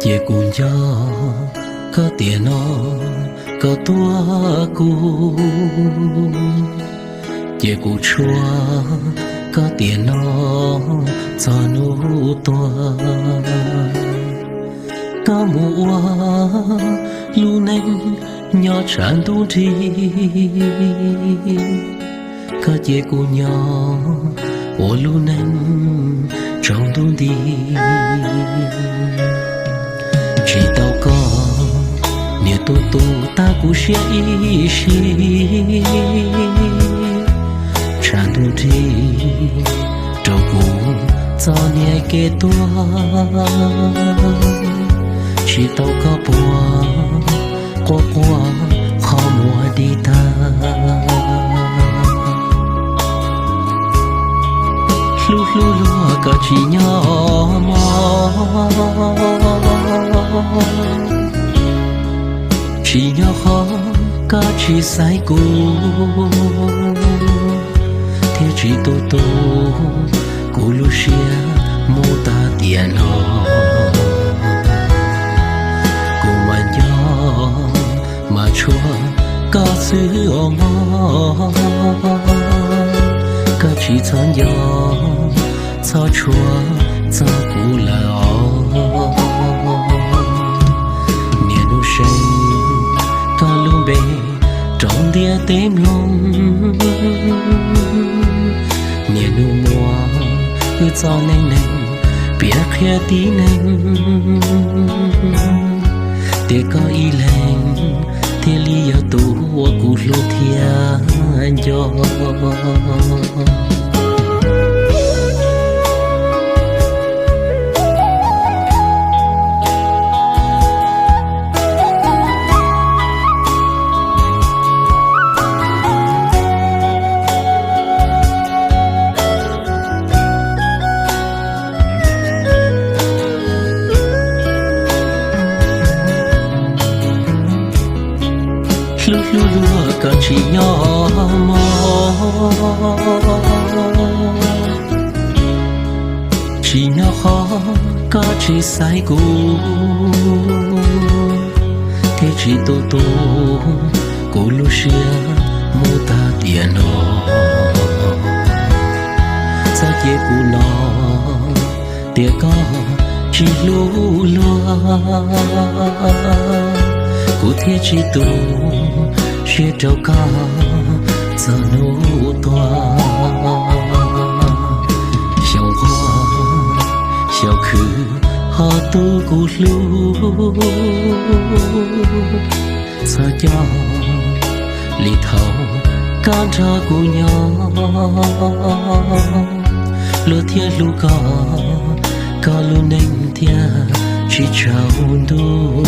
Ces kuv nco koj tiam no koj tuaj kuv, ces kuv tshuav koj tiam no txog hnub tuag. Koj mus ua lub neej nyob tshav ntuj nrig, koj cia kuv nyob ua lub neej tsaus ntuj nti. Tsis tau koj, niam tus tus tag kuv siab ib si. Tshav ntuj nrig rau kuv txoj niam kev tuag. Tsis tau koj puag, quaj quaj qhov muag di tag. Hlub hlub luag koj tsis nyob mog, tsis nyob qhov koj tsis xaiv kuv, thiab tsis tu tu kuv lub siab mus tag tiam no. Kuv mas nco mas tshuav koj xwb os mog, koj tsis txhob nco txhob tshuav txog kuv lawm os. Niaj hnub seev koj lub npe rau ntiaj teb mloog, niaj hnub muab wb txoj neej neeg piav qhia tib neeg, tias koj ib leeg thiaj li yog tus uas kuv hlub thiab nco. Hlub hlub luag koj tsis nyob mog, tsis nyob qhov koj tsis xaiv kuv, thiab tsis tu tu kuv lub siab mus tag tiam no. Txhob cia kuv hnov tias koj tsis hlub luag, kuv thiaj tsis tu siab rau koj txog hnub tuag. Xyaum nquag xyaum khwv ho tu kuv hlub, txhob coj li thaum koj nrog kuv nyob, luag thiaj hlub koj, koj lub neej thiaj tsis tsaus ntuj.